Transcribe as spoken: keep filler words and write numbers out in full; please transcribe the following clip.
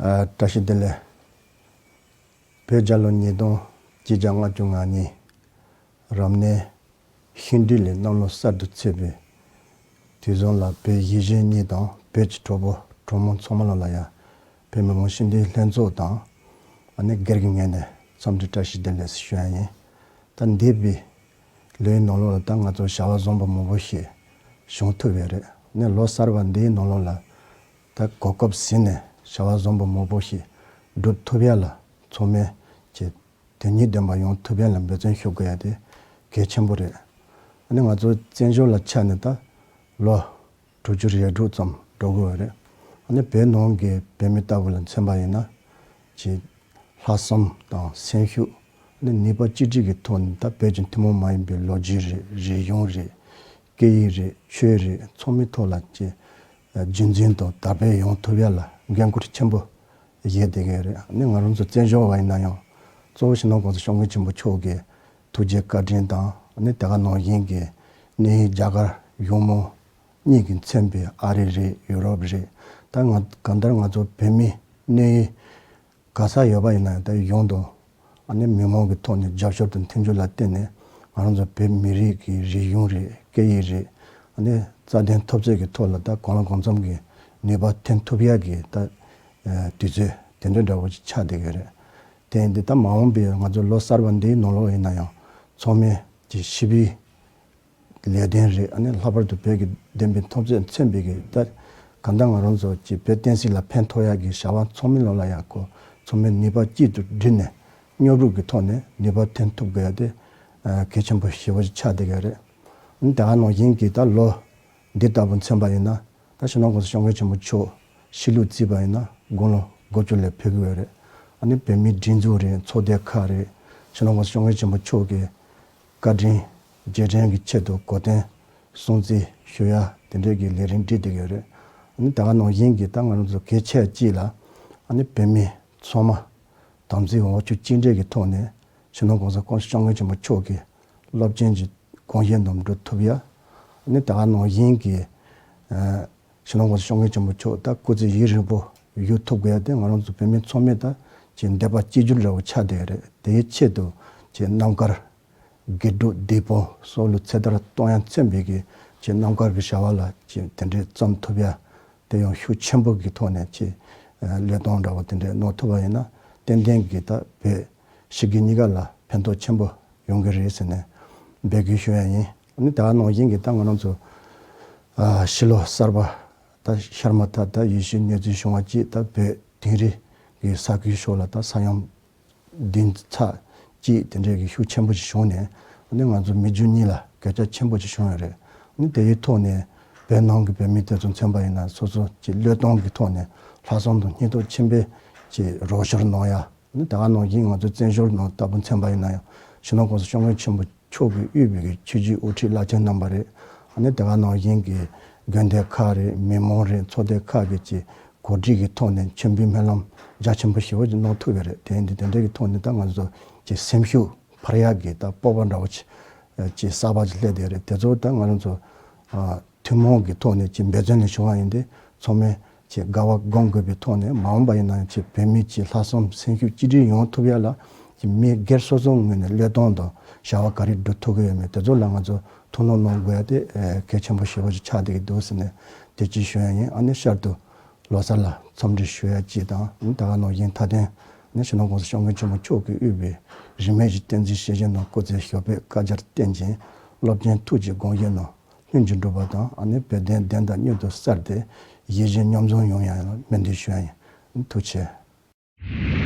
བཀྲ་ཤིས་བདེ་ལེགས། བོད་རྒྱལ་ལོ་ཉིས་སྟོང་བརྒྱད་བརྒྱ་ལྔ་བཅུ་ང་གཉིས། རབ་གནས་ཤིང་སྦྲུལ་ལོའི་གནམ་ལོ་གསར་དུ་ཚེས་པའི་དུས་བཟང་ལ། བོད་ཡིད་བཞིན་གཉིས་དང་བོད་ཀྱི་གྲོགས་པོ་གྲོགས་མོ་ཚང་མ་ལ་ལ་ཡ། བོད་མི་མང་སྤྱི་འཐུས་ལྷན་ཚོགས་དང་། ཨ་ནི་སྒེར་གྱི་ངོས་ནས་འཚམས་འདྲི་བཀྲ་ཤིས་བདེ་ལེགས་ཞུ་ཡ་ཡིན། ད་འདས་པའི་ལོའི་ནང་ལོགས་ལ་ད་ང་ཚོ་བྱ་བ་བཟང་པོ་མང་པོ་ཞིག་བྱུང་ཐུབ་ཡོད་རེད། ཨ་ནི་ལོ་གསར་པ་འདིའི་ནང་ལོགས་ལ་ད་གོ་སྐབས་ཟིན་ནས་བྱ་བ་བཟང་པོ་མང་པོ་ཞིག་སྒྲུབ་ཐུབ་ཡ་ལ། ཚང་མས་ཀྱི་དོན་སྙིང་ལྡན་པ་ཡོང་ཐུབ་ཡ་ལ་འབད་བརྩོན་ཞུ་དགོས་ཡ་དེ་གལ་ཆེན་པོ་རེད། ཨ་ནི་ང་ཚོ་བཙན་བྱོལ་ལ་ཆ་ནས་ད་ལོ་དྲུག་ཅུ་རེ་དྲུག་ཙམ་འགྲོ་གི་ཡོད་རེད། ཨ་ནི་བོད་ནང་གི་བོད་མི་ལྟ་བུ་ལ་མཚོན་པ་ཡིན་ན། ཅིག་ལྷག་བསམ་དང་སེམས་ཤུགས། ཨ་ནི་ནུས་པ་གཅིག་སྒྲིལ་གྱི་ཐོག་ནས་ད་བོད་ཀྱི་ཐུན་མོང་མ་ཡིན་པའི་ལོ་རྒྱུས་རེད། རིག་གཞུང་རེད། སྐད་ཡིག་རེད། ཆོས་རེད། ཚང་མའི་ཐོག་ལ་ཅིག་རྒྱུན་འཛིན་དང་དར་སྤེལ་ཡོང་ཐུབ་ཡ་ལ་འགན་ཁུར་ཆེན་པོ་བཞེས་བསྡད་ཀྱི་རེད། ཨ་ནི་ང་རང་ཚོ་བཙན་བྱོལ་བ་ཡིན་ན་ཡང་། གཙོ་བོ་སྤྱི་ནོར་༸གོང་ས་༸སྐྱབས་མགོན་ཆེན་པོ་མཆོག་གི་ཐུགས་རྗེ་བཀའ་དྲིན་དང་། ཨ་ནི་དེ་ག་ནང་བཞིན་གྱི་གནས་ཡུལ་རྒྱ་གར་གཞུང་མང་གཉིས་ཀྱིས་མཚོན་པའི་ཨ་རི་རེད། ཡུ་རོབ་རེད། ད་ང་གང་ལྟར་ང་ཚོ་བོད་མི་གནས་ཡུལ་ག་ས་ཡོད་པ་ཡིན་ན་ཡང་། ད་གཞུང་དང་ཨ་ནི་མི་མང་གི་ཐོག་ནས་རྒྱབ་སྐྱོར་དང་མཐུན་འགྱུར་ལ་བརྟེན་ནས། ང་རང་ཚོ་བོད་མི་རིགས་ཀྱི་རིག་གཞུང་རེད། སྐད་ཡིག་རེད། ཨ་ནི་རྩ་དོན་འཐབ་རྩོད་ཀྱི་ཐོག་ལ་ད་གང་ལ་གང་འཚམ་གྱི་ནུས་པ་འཐེན་ཐུབ་ཡ་གི་ད་དུས་ཚོད་དེ་འདྲ་འདྲ་བོ་ཞིག་ཆགས་བསྡད་ཀྱི་རེད། དེ་ཡིན་དུས་ད་མ་འོངས་པའི་ང་ཚོ་ལོ་གསར་པ་འདིའི་ནང་ལོགས་ཡིན་ན་ཡང་། ཚང་མས་ཀྱི་ཞི་བའི་ལས་དོན་རེད། ཨ་ནི་ལྷག་པར་དུ་བོད་ཀྱི་བདེན་པའི་འཐབ་རྩོད་མཚོན་པའི་གི་ད་གང་ལྟར་ང་རང་ཚོ་ཀྱི་བོད་བསྟན་སྲིད་ལ་ཕན་ཐོགས་ཡ་གི་བྱ་བ་ཚང་མའི་ལོགས་ལ་ཡ་གོ། ཚང་མས་ནུས་པ་གཅིག་ཏུ་བསྒྲིལ་ནས་མཉམ་རུབ་ཀྱི་ཐོག་ནས་ནུས་པ་འཐེན་ཐུབ་དགོས་ཡ་དེ་གལ་ཆེན་པོ་ཞེ་པོ་ཞིག་ཆགས་བསྡད་ཀྱི་རེད། ཨ་ནི་དེ་ག་ནང་བཞིན་གྱི་ད་ལོ་འདི་ལྟ་བུ་མཚོན་པ་ཡིན་ན། ད་སྤྱི་ནོར་༸གོང་ས་༸སྐྱབས་མགོན་ཆེན་པོ་མཆོག་ཕྱི་ལུགས་བརྩིས་པ་ཡིན་ན་དགུང་ལོ་དགུ་བཅུ་ལ་ཕེབས་ཀྱི་ཡོད་རེད། ཨ་ནི་བོད་མིའི་སྒྲིག་འཛུགས་རེད། ཚོགས་སྡེ་ཁག་རེད། སྤྱི་ནོར་༸གོང་ས་༸སྐྱབས་མགོན་ཆེན་པོ་མཆོག་གི་བཀའ་དྲིན་རྗེས་དྲན་གྱི་ཆེད་དུ་གོ་སྟོན་སྲུང་བརྩི་ཞུ་ཡ་དེ་འདྲའི་གི་ལས་རིམ་སྒྲིག་བསྡད་ཀྱི་ཡོད་རེད། ཨ་ནི་དེ་ག་ནང་བཞིན་གྱི་ད་ང་རང་ཚོ་གལ་ཆེ་གཅིག་ལ། ཨ་ནི་བོད་མི་ཚང་མ་དམ་ཚིག་འོ་ཆུ་གཅིག་འདྲེས་ཀྱི་ཐོག་ནས་སྤྱི་ནོར་༸གོང་ས་༸སྐྱབས་མགོན་ཆེན་པོ་མཆོག་གི་རླབས་ཆེན་གྱི་དགོངས་བཞེད་རྣམས་སྒྲུབ་ཐུབ་ཡ། ཨ་ནི་དེ་ག་ནང་བཞིན་གྱི་ཨ་སྤྱི་ནོར་༸གོང་ས་༸སྐྱབས་མགོན་ཆེན་པོ་མཆོག་ད་སྐུ་ཚེ་ཡུན་རིང་པོ་བཞུགས་ཐུབ་དགོས་ཡ་དེ་ང་རང་ཚོ་བོད་མི་ཚང་མས་ད་ཀྱི་འདོད་པ་གཅིག་གྱུར་འདྲ་བོ་ཆགས་བསྡད་ཡོད་རེད། དེའི་ཆེད་དུ་ཀྱི་རྣམ་དཀར་དགེ་ཕྲུག་བདེ་སྤོང་སྲོག་བླུ་ཚེ་ཐར་གཏོང་ཡ་མཚོན་པའི་གི་ཀྱི་རྣམ་དཀར་གྱི་བྱ་བ་ལ་ཀྱི་དེ་འདྲའི་བརྩམས་ཐུབ་ཡ། དེ་ཡང་ཤུགས་ཆེན་པོ་གི་ཐོག་ནས་ཀྱི་ཨ་བློས་གཏོང་འདྲ་བོ་དེ་འདྲའི་གནང་ཐུབ་པ་ཡིན་ན། ཏན་ཏན་གྱི་ད་བོད་ཕྱི་རྒྱལ་གཉིས་ཀ་ལ་ཕན་ཐོགས་ཆེན་པོ་ཡོང་གི་རེད་ཟེར་ནས་འབོད་སྐུལ་ཞུ་ཡ་ཡིན། ཨ་ནི་དེ་ག་ནང་བཞིན་གྱི་ད་ང་རང་ཚོ་ཨ་ཕྱི་ལོ་གསར་པ་ད་ཤར་མ་ཐག་ད་ཡེ་ཤུའི་གནས་ཚུལ་བྱུང་བ་ཅིག་ད་བོད་དིང་རི་གི་ས་ཁུལ་ཕྱོགས་ལ་ད་ས་ཡོམ་བདུན་ཚེག་གཅིག་དེ་འདྲའི་གི་ཤུགས་ཆེན་པོ་ཞིག་བྱུང་ནས། ཨ་ནི་ང་ཚོ་མི་རྒྱུ་གཉིས་ལ་གོད་ཆག་ཆེན་པོ་ཞིག་བྱུང་ཡོད་རེད། ཨ་ནི་དེའི་ཐོག་ནས་བོད་ནང་གི་བོད་མི་དེ་ཚོ་མཚོན་པ་ཡིན་ན། སོ་སོ་ཀྱི་བློས་གཏོང་གི་ཐོག་ནས་ལྷག་བསམ་དང་སྙིང་སྟོབས་ཆེན་པོས་ཀྱི་རོགས་སྐྱོར་གནང་ཡ། ཨ་ནི་དེ་ག་ནང་བཞིན་ང་ཚོ་བཙན་བྱོལ་ནང་ལྟ་བུ་མཚོན་པ་ཡིན་ན་ཡང་། སྤྱི་ནོར་༸གོང་ས་༸སྐྱབས་མགོན་ཆེན་པོ་མཆོག་གིས་དབུས་པའི་གི་ཆོས་བརྒྱུད་དབུ་ཁྲིད་བླ་ཆེན་རྣམ་པ་རེད། ཨ་ནི་དེ་ག་ནང་བཞིན་གྱི་དགོན་སྡེ་ཁག་རེད། མི་མང་རེད། ཚོགས་སྡེ་ཁག་གི་ཀྱི་གོ་སྒྲིག་གི་ཐོག་ནས་མཆོད་འབུལ་སྨོན་ལམ་རྒྱ་ཆེན་པོ་ཞེ་པོ་ཅིག་གནང་ཐུབ་ཡོད་རེད། དེ་ཡིན་དུས་དེ་འདྲ་གི་ཐོག་ནས་ད་ང་ཚོ་ཀྱི་སེམས་ཤུགས་འཕར་ཡག་གི་ད་སྤོབས་པ་འདྲ་བོ་ཅིག་ཅིག་གསར་པ་ཅིག་སླེབས་བསྡད་ཡོད་རེད། དེ་ཚོ་ད་ང་རང་ཚོ་ཨ་ཐུན་མོང་གི་ཐོག་ནས་ཀྱི་འབད་བརྩོན་ལས་བྱུང་བ་ཡིན་ཏེ། ཚང་མས་ཀྱི་དགའ་བ་སྒོམ་དགོས་པའི་ཐོག་ནས། མ་འོངས་པ་ཡིན་ན་ཡང་ཀྱི་བོད་མི་ཀྱི་ལྷག་བསམ་སེམས་ཤུགས་གཅིག་སྒྲིལ་ཡོང་ཐུབ་ཡ་ལ་ཀྱི་མི་སྒེར་སོ་སོའི་ངོས་ནས་བློས་གཏོང་དང་བྱ་བ་ག་རེ་སྒྲུབ་ཐུབ་ཀྱི་ཡོད་མེད་དེ་ཚོ་ལ་ང་ཚོ་ཐུགས་སྣང་གནང་དགོས་ཡ་དེ་ཨེ་གལ་ཆེན་པོ་ཞེ་པོ་ཅིག་ཆགས་བསྡད་ཀྱི་འདུག་ཟེར་ནས་དེ་ཅིག་ཞུ་ཡ་ཡིན། ཨ་ནི་ཤར་དུ་ལོ་གསར་ལ་འཚམས་འདྲི་ཞུ་ཡ་གཅིག་དང་། ཨ་ནི་ད་ག་ནང་བཞིན་མཐའ་དོན་ནི་སྤྱི་ནོར་༸གོང་ས་༸སྐྱབས་མགོན་ཆེན་པོ་མཆོག་གིས་དབུས་པའི་རིས་མེད་ཀྱི་བསྟན་འཛིན་སྲིད་གཞུང་ནང་སྐུ་ཚེ་ཞབས་པད་བསྐལ་བརྒྱར་བརྟན་ཅིང་། རླབས་ཆེན་ཐུགས་ཀྱི་དགོངས་བཞེད་རྣམས་ལྷུན་གྱིས་འགྲུབ་པ་དང་། ཨ་ནི་བོད་དོན་བདེན་མཐའ་མྱུར་དུ་གསལ་ཏེ་ཡིད་བཞིན་མཉམ་འཛོམས་ཡོང་ཡ་ལ་སྨོན་འདུན་ཞུ་ཡ་ཡིན། ཐུགས་རྗེ་ཆེ།